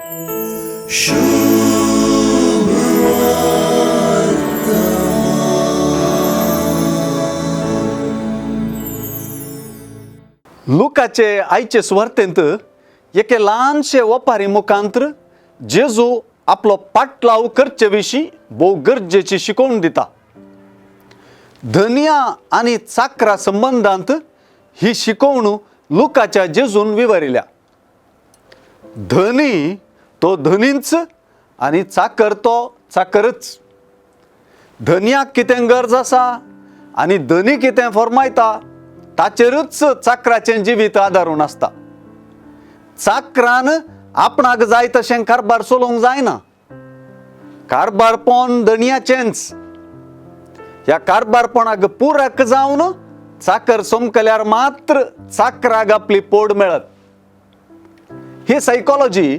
लुकाचे आयचे सुवार्तेंत एके ल्हानशे ओपारी मुखांत्र जेजू आपलो पाटलाव करचे विशीं भोव गरजेची शिकवण दिता. धनया आनी चाकरा संबंदांत ही शिकवण लुकाच्या जेजून विवरिल्या. धनी तो धनीच आनी चाकर तो चाकरच. धनयाक कितें गरज आसा आनी धनी कितें फर्मायता ताचेरूच चाकराचें जिवीत आदारून आसता. चाकरान आपणाक जाय तशें कारबार चलोवंक जायना. कारबारपण धनयाचेंच. ह्या कारबारपणाक पुरक जावन चाकर सोमकल्यार मात्र चाकराक आपली पोड मेळत. ही सायकोलॉजी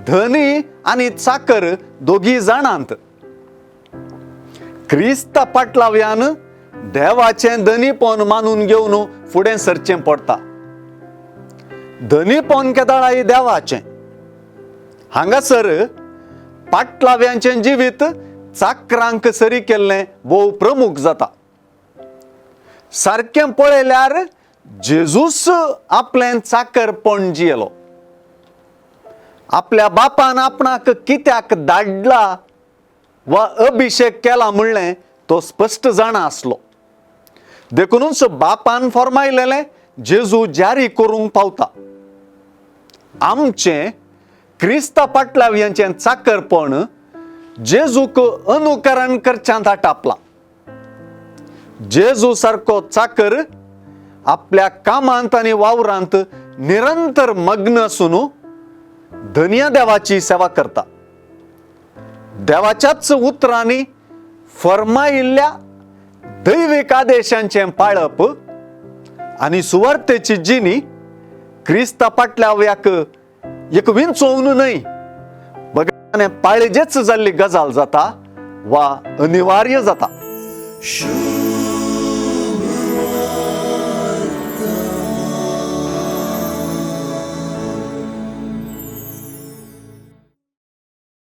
धनी आनी चाकर दोगी जाणांत. क्रिस्ता पाटलाव्यान देवाचें धनीपण मानून घेवन फुडें सरचें पडटा. धनीपण केदाळाय देवाचें. हांगासर पाटलाव्यांचें जिवीत चाकरांक सरी केल्लें भोव प्रमुख जाता. सारकें पळयल्यार जेजूस आपलें चाकरपण जियेलो. आपल्या बापान आपणाक कित्याक धाडला वा अभिशेक केला म्हणलें तो स्पश्ट जाणा आसलो. देखुनूच बापान फर्मायलेलें जेजू जारी करूंक पावता. आमचें क्रिस्ता पाटलाव्यांचें चाकरपण जेजूक अनुकरण करच्यांत आटापलां. जेजू सारको चाकर आपल्या कामांत आनी वावरांत निरंतर मग्न आसून धनया देवाची सेवा करता. देवाच्याच उतरांनी फर्मायिल्ल्या दैवीक आदेशांचें पाळप आनी सुवार्थेची जिणी क्रिस्ता पाटलाव्याक एक विंचोवन न्हय बगर पाळेजेच जाल्ली गजाल जाता वा अनिवार्य जाता.